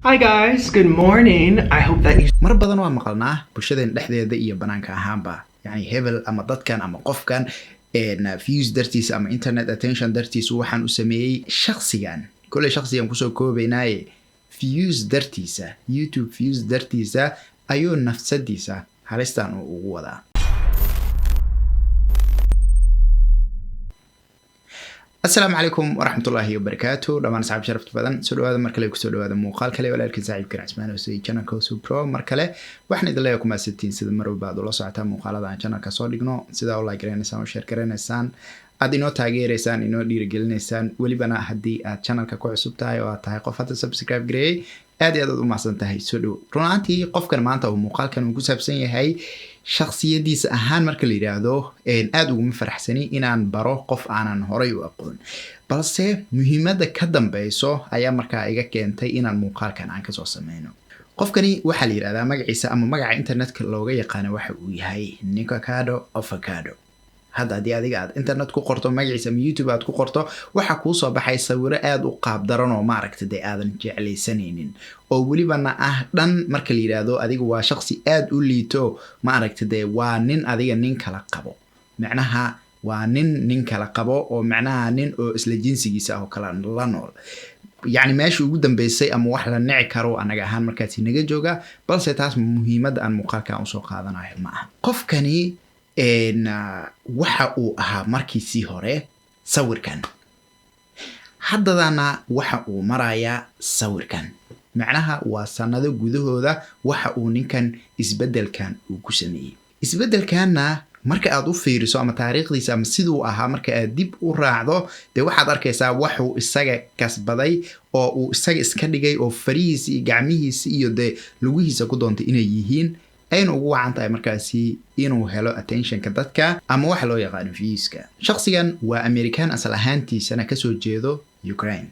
Hi guys, good morning. I hope that you Mar badan waa maqalnaa bulshadeen dhexdeeda iyo banaanka ahaanba, yani hebel ama dadkan ama qofkan views dartiisa ama internet attention dartiisa waxaan u sameeyey. Shaksigan kolley shaksigan kusoo koobaynaaye, views dartiisa, YouTube views dartiisa ayuu nafsadiisa halistan uu ugu wadaa. Asalaamu calaykum waraxmatullaahi wabarakaatu dhammaan asxaab sharafta badan, soo dhawaada mar kale, kusoo dhawaada muuqaal kale. Walaalkiin saaxiibkan Cismaan Husey, channelka Hosu Pro. Mar kale waxaan idin leeyahay kumaasantiin sida mar walba aad ula socotaan muuqaalada aan channelka soo dhigno, sidaa u like garanaysaan, u share garanaysaan, aad inoo taageeraysaan, inoo dhiirigelinaysaan. Welibana haddii aad channelka ku cusub tahay oo aad tahay qof hadda subscribe gareeyey, aad iyo aad aad u mahadsan tahay, soo dhow. Run ahaantii qofkan maanta uu muuqaalkan uu ku saabsan yahay, shakhsiyadiisa ahaan marka la yidhaahdo, aada uguma faraxsani inaan baro qof aanan horay u aqoon, balse muhiimadda ka dambeyso ayaa markaa iga keentay inaan muuqaalkan aan kasoo sameyno. Qofkani waxaa la yidhahdaa magaciisa ama magaca internetka looga yaqaano waxa uu yahay Nikocado Avocado. Hadda haddii adiga aad internet ku qorto magaciisa ama YouTube aad ku qorto, waxaa kuu soo baxay sawiro aada u qaab daran oo maaragta dee aadan jeclaysanaynin, oo welibana ah dhan marka la yidhaahdo adiga waa shaqsi aada u liito, maaragta dee waa nin adiga nin kala qabo, macnaha waa nin nin kala qabo oo macnaha nin oo isla jinsigiisa ah oo kala la nool, yacni meesha ugu dambeysay ama wax la nici karo anaga ahaan markaasi naga jooga. Balse taas muhiimadda aan muuqaalkan usoo qaadanayo ma aha. Qofkani waxa uu ahaa markiisii hore sawirkan, haddadana waxa uu marayaa sawirkan, macnaha waa sanado gudahooda waxa uu ninkan isbeddelkan uu ku sameeyey. Isbeddelkanna marka aad u fiiriso ama taariikhdiisa ama siduu ahaa marka aad dib u raacdo, dee waxaad arkaysaa waxuu isaga kasbaday oo uu isaga iska dhigay oo farihiisa iyo gacmihiisa iyo dee lugihiisa ku doontay inay yihiin, ayna ugu wacan tahay markaasi inuu helo attentionka dadka ama waxa loo yaqaano viewska. Shakhsigan waa American, asal ahaantiisana kasoo jeedo Ukraine.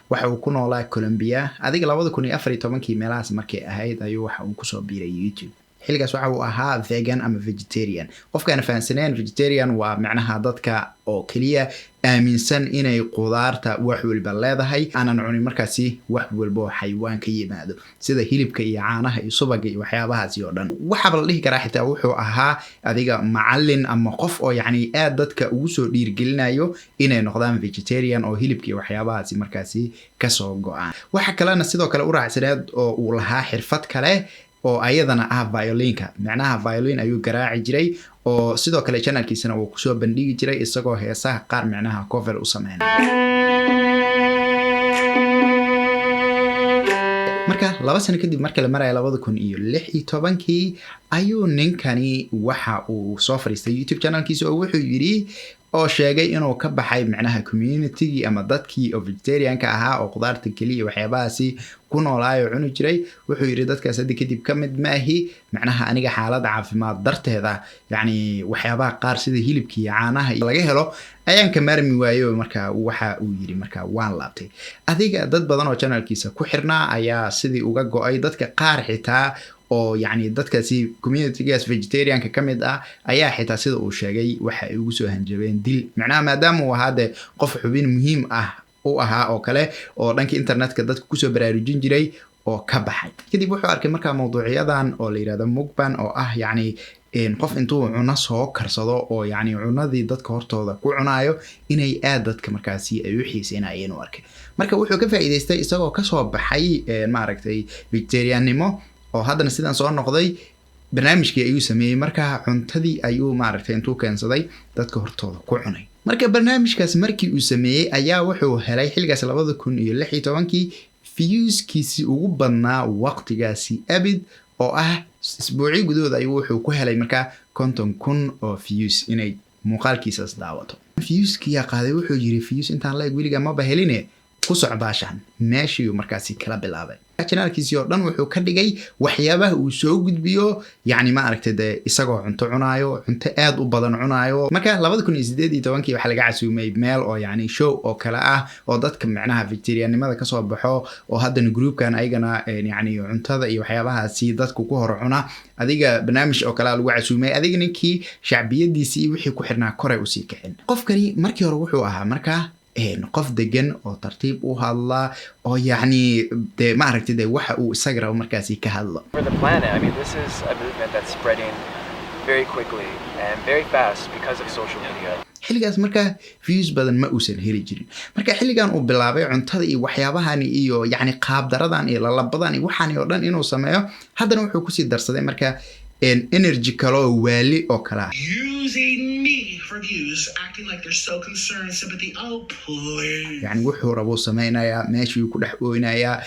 Waxa uu ku noolaa Colombia. Adiga 2014-kii meelahaas markay ahayd ayuu waxa uu kusoo biiray YouTube. Xilligaas waxa uu ahaa vegan ama vegetarian. Qofkaana fahansaneen, vegetarian waa macnaha dadka oo keliya aaminsan inay qudaarta wax walba leedahay, aanan cunin markaasi wax walba oo xayawaan ka yimaado, sida hilibka iyo caanaha iyo subaga iyo waxyaabahaasi oo dhan. Waxaaba la dhihi karaa xitaa wuxuu ahaa adiga macallin ama qof oo yacni aad dadka ugu soo dhiirgelinayo inay noqdaan vegetarian oo hilibka iyo waxyaabahaasi markaasi kasoo go-aan. Waxa kalena sidoo kale u raacsaneed oo uu lahaa xirfad kale oo ayadana ah violinka, macnaha violin ayuu garaaci jiray, oo sidoo kale channelkiisana uu kusoo bandhigi jiray isagoo heesaha qaar macnaha cover u sameynaya. Marka 2 sano kadib, marka la maraya 2016-kii, ayuu ninkani waxa uu soo fadhiistay YouTube channelkiisa oo wuxuu yidhi oo sheegay inuu ka baxay macnaha communitygii ama dadkii oo vegetarianka ahaa oo qudaarta keliya waxyaabahaasi ku noolaay oo cuni jiray. Wuxuu yidhi dadkaas hadda kadib ka mid maahi, macnaha aniga xaalada caafimaad darteeda, yacni waxyaabaha qaar sida hilibka iyo caanaha laga helo ayaan ka maarmi waayo. Marka waxa uu yidhi marka waan laabtay. Adiga dad badan oo channelkiisa ku xirnaa ayaa sidii uga go-ay. Dadka qaar xitaa oo yacni dadkaasi communitygaas vegetarianka ka mid ah ayaa xitaa sida uu sheegay waxa ay ugu soo hanjabeen dil, macnaha maadaama uu ahaa dee qof xubin muhiim ah u ahaa oo kale oo dhanka internetka dadka kusoo baraarujin jiray oo ka baxay. Kadib wuxuu arkay markaa mawduucyadan oo la yidhahdo mukbang, oo ah yacni qof intuu cuno soo karsado oo yacni cunadii dadka hortooda ku cunaayo, inay aad dadka markaasi ay u xiiseynayeen u arkay. Marka wuxuu ka faa'iidaystay isagoo kasoo baxay maaragtay vegetariannimo oo haddana sidaan soo noqday, barnaamijkii ayuu sameeyey. Marka cuntadii ayuu maaragtay intuu keensaday dadka hortooda ku cunay. Marka barnaamijkaas markii uu sameeyey ayaa wuxuu helay xilligaas 2016-kii viewskiisii ugu badnaa waqtigaasi abid, oo ah isbuucyo gudahooda ayuu wuxuu ku helay markaa 50,000 oo views inay muuqaalkiisaas daawato. Viewskiyaa qaaday, wuxuu yiri views intaan la eg weliga maba heline, ku socbaashan. Meeshiiuu markaasi kala bilaabay channelkiisii oo dhan. Wuxuu ka dhigay waxyaabaha uu soo gudbiyo yacni ma aragtay dee isagoo cunto cunaayo, cunto aad u badan cunaayo. Marka 2018-kii waxaa laga casuumay meel oo yacni show oo kale ah oo dadka macnaha vegetariannimada kasoo baxo oo haddana groupkan ayagana yacni cuntada iyo waxyaabahaasi dadku ku hor cuna, adiga barnaamij oo kale lagu casuumay. Adiga ninkii shacbiyadiisii iyo wixii ku xirnaa koray usii kicin. Qofkani markii hore wuxuu ahaa marka Qof degan oo tartiib u hadla oo yacni dee ma aragtay dee waxa uu isaga rabo markaasi ka hadlo. For the planet. I mean, this is a movement that's spreading very quickly and very fast because of social media. Xilligaas markaa views badan ma uusan heli jirin. Marka xilligan uu bilaabay cuntada iyo waxyaabahan iyo yacni qaabdaradan iyo lalabadan iyo waxaan oo dhan inuu sameeyo, haddana wuxuu kusii darsaday marka energy kale oo waali oo kale ah. Using me for views, acting like they're so concerned, sympathy. Oh, please. Yani wuxuu rabuu sameynayaa, meeshii ku dhex ooynayaa,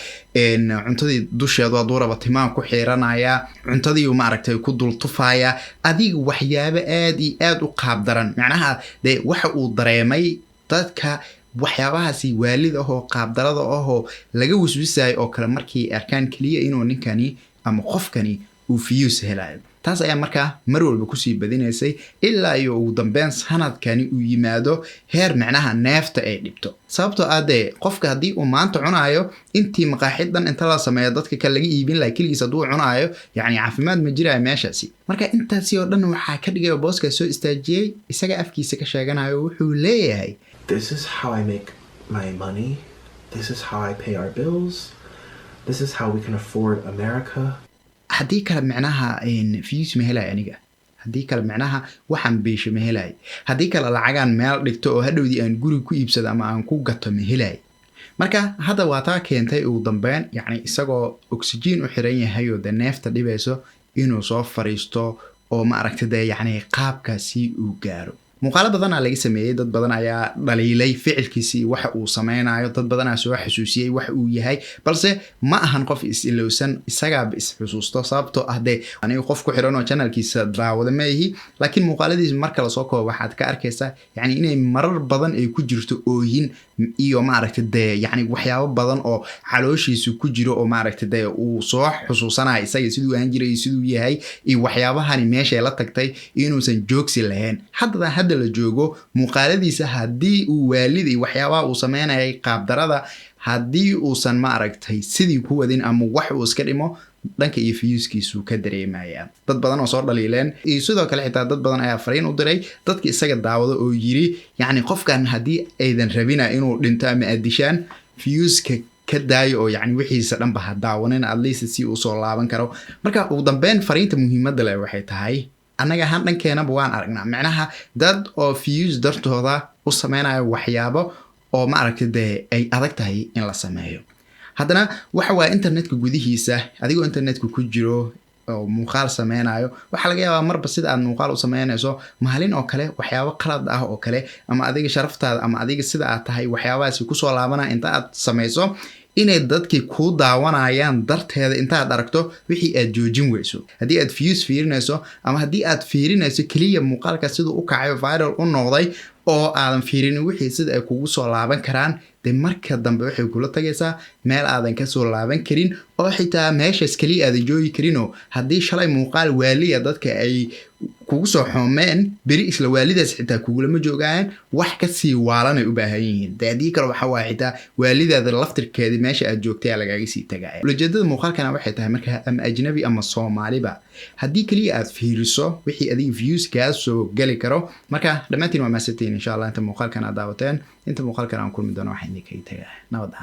cuntadii dusheedu hadduu rabo timaan ku xiiranayaa, cuntadiiu maaragtay ku dul tufayaa, adiga waxyaabo aad iyo aad u qaab daran. Macnaha dee waxa uu dareemay dadka waxyaabahaasi waalid ahoo qaabdarada ahoo laga wiswisayo oo kale markay arkaan keliya inuu ninkani ama qofkani uu views helayo. Taas ayaa markaa mar walba kusii badinaysay ilaa iyo ugu dambeyn sanadkani uu yimaado heer macnaha neefta ay dhibto, sababtoo ah dee qofka haddii uu maanta cunaayo intii maqaaxid dhan inta la sameeyo dadka kale laga iibin laha, keligiis hadduu cunaayo, yacni caafimaad ma jiraayo meeshaasi. Marka intaasi oo dhan waxaa ka dhigay oo booska soo istaajiyey isaga afkiisa ka sheeganayo, wuxuu leeyahay: "This is how I make my money. This is how I pay our bills. This is how we can afford America." Haddii kale micnaha views ma helayo aniga, haddii kale micnaha waxaan biisho ma helayo, haddii kale lacagaan meel dhigto oo hadhowdii aan guri ku iibsado ama aan ku gato ma helayo. Marka hadda waa taa keentay ugu dambeyn, yacni isagoo oxygen u xiran yahay oo dee neefta dhibayso, inuu soo fariisto oo ma aragta dee yacni qaabkaasi uu gaaro. Muuqaalo badanaa laga sameeyey, dad badan ayaa dhaliilay ficilkiisii waxa uu sameynayo, dad badanaa soo xasuusiyey waxa uu yahay, balse ma ahan qof is-ilowsan, isagaaba is-xusuusto. Sababtoo ah dee aniga qof ku xiran oo channelkiisa daawada ma ihi, laakiin muuqaaladiisa marka lasoo koobo waxaad ka arkaysaa yacni inay marar badan ay ku jirto oohin iyo maaragta dee yacni waxyaabo badan oo calooshiisu ku jiro oo maaragta dee uu soo xusuusanayo isaga siduu ahaan jiray iyo siduu yahay iyo waxyaabahani meeshay la tagtay inuusan joogsi lahayn. Haddana hadda la joogo muuqaaladiisa, haddii uu waalid iyo waxyaabaha uu sameynayay qaabdarada haddii uusan ma aragtay sidii ku wadin ama wax uu iska dhimo, dhanka iyo viewskiisuu ka dareemaya. Dad badan oo soo dhaliileen iyo sidoo kale xitaa dad badan ayaa fariin u diray dadka isaga daawado oo yiri, yacni qofkan haddii aydan rabina inuu dhinto ama aad dishaan, viewska ka daayo oo yacni wixiisa dhanba ha daawanin, at least si uu soo laaban karo. Marka ugu dambeyn fariinta muhiimadda leh waxay tahay, annaga ahaan dhankeenaba waan aragnaa macnaha dad oo views dartooda u sameynayo waxyaabo oo ma aragtay dee ay adag tahay in la sameeyo. Haddana waxa waaya internetka gudihiisa, adigoo internetka ku jiro oo muuqaal sameynayo, waxaa laga yaabaa marba sida aad muuqaal u sameynayso maalin oo kale waxyaabo qalad ah oo kale ama adiga sharaftaada ama adiga sida aad tahay waxyaabahaasi kusoo laabanaya inta aad samayso, inay dadkii kuu daawanayaan darteeda intaad aragto wixii aad joojin weyso. Haddii aad views fiirinayso ama haddii aad fiirinayso keliya muuqaalka siduu u kacayo, viral u noqday, oo aadan fiirinin wixii sida ay kugu soo laaban karaan, dee marka dambe waxay kula tagaysaa meel aadan kasoo laaban karin oo xitaa meeshaas keliya aadan joogi karinoo haddii shalay muuqaal waaliya dadka ay kugu soo xoomeen, beri isla waalidaas xitaa kugulama joogaan, wax kasii waalanay u baahan yihiin. Dee haddii kale waxa waaya xitaa waalidaada laftirkeedii meesha aad joogtay aa lagaaga sii tagaya. Ujeedada muuqaalkana waxay tahay marka, ama ajnabi ama Soomaaliba, haddii keliya aad fiiriso wixii adiga views kaa soo geli karo. Marka dhammaantiin waa mahadsantihiin. Insha Allah inta muuqaalkan aad daawateen, inta muuqaalkan aan kulmi doono, waxaan idinkaga tagaa nabad ahaad.